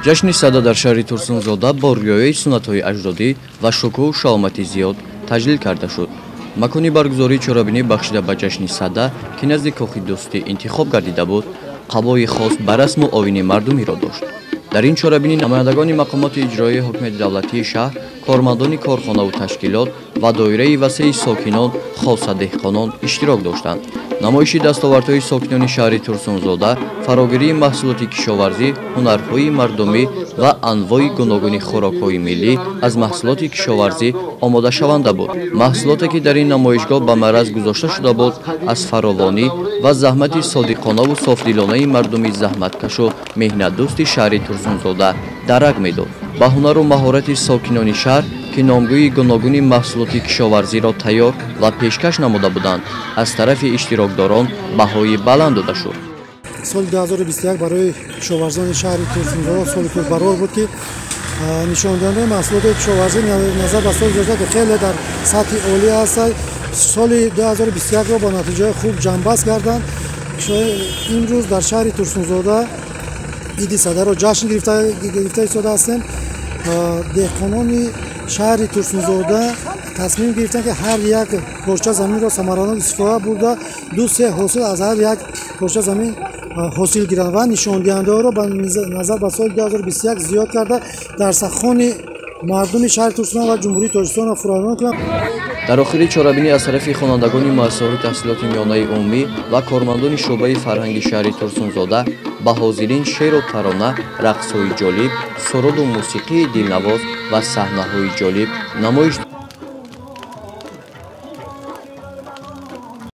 Ҷашни Сада дар шаҳри Турсунзода бо риояи суннатҳои аҷдодӣ ва шукӯҳу шаҳомати зиёд таҷлил карда шуд. Макони баргузории чорабинӣ бахшида ба ҷашни Сада, ки назди Кохи Дӯстӣ интихоб гардида буд, қабои хос ба расму оини мардумиро дошт. Дар ин чорабинӣ намояндагони мақомоти иҷроияи ҳокимияти давлатии шаҳр, кормандони корхонаву ташкилот ва доираи васеи сокинон, хоса деҳқонон иштирок доштанд. Намоиши дастовардҳои сокинони шаҳри Турсунзода, фарогирии маҳсулоти кишоварзӣ, ҳунарҳои мардумӣ ва анвои гуногуни хӯрокҳои миллӣ аз маҳсулоти кишоварзӣ омодашаванда буд. Маҳсулоте, ки дар ин намоишгоҳ ба мараз гузошта шуда буд, аз фаровонӣ ва заҳмати содиқонаву софдилонаи мардуми заҳматкашу меҳнатдӯсти шаҳри Турсунзода дарак медод. Ба ҳунару маҳорати сокинони шаҳр, ки номгӯи гуногуни маҳсулоти кишоварзиро тайёр ва пешкаш намуда буданд, аз тарафи иштирокдорон баҳои баланд дода шуд. Соли 2021 барои кишоварзони шаҳри Турсунзода соли пурбарор буд, ки нишондиҳандаи маҳсулоти кишоварзӣ назар ба соли гузашта хеле дар сатҳи олӣ аст. Соли 2021-ро бо натиҷаҳои хуб ҷамъбаст карданд. Имрӯз дар шаҳри Турсунзода Иди Садаро ҷашн гирифта истода ҳастем. Деҳқонони шаҳри Турсунзода тасмим гирифтанд, ки ҳар як порча заминро самаранок истифода бурда, 2-3 ҳосил аз ҳар як порча замин ҳосил гиранд ва нишондиҳандаҳоро назар ба соли 2021 зиёд карда, дар сахони мардуми шаҳри Турсунзода ва Ҷумҳурии Тоҷикистонро фаровон кунанд. Дар охири чорабинӣ аз тарафи хонандагони муассисаҳои таҳсилоти миёнаи умумӣ ва кормандони шӯъбаи фарҳанги шаҳри Турсунзода ба ҳозирин шеъру тарона, рақсҳои ҷолиб, суруду мусиқии дилнавоз ва саҳнаҳои ҷолиб намоиш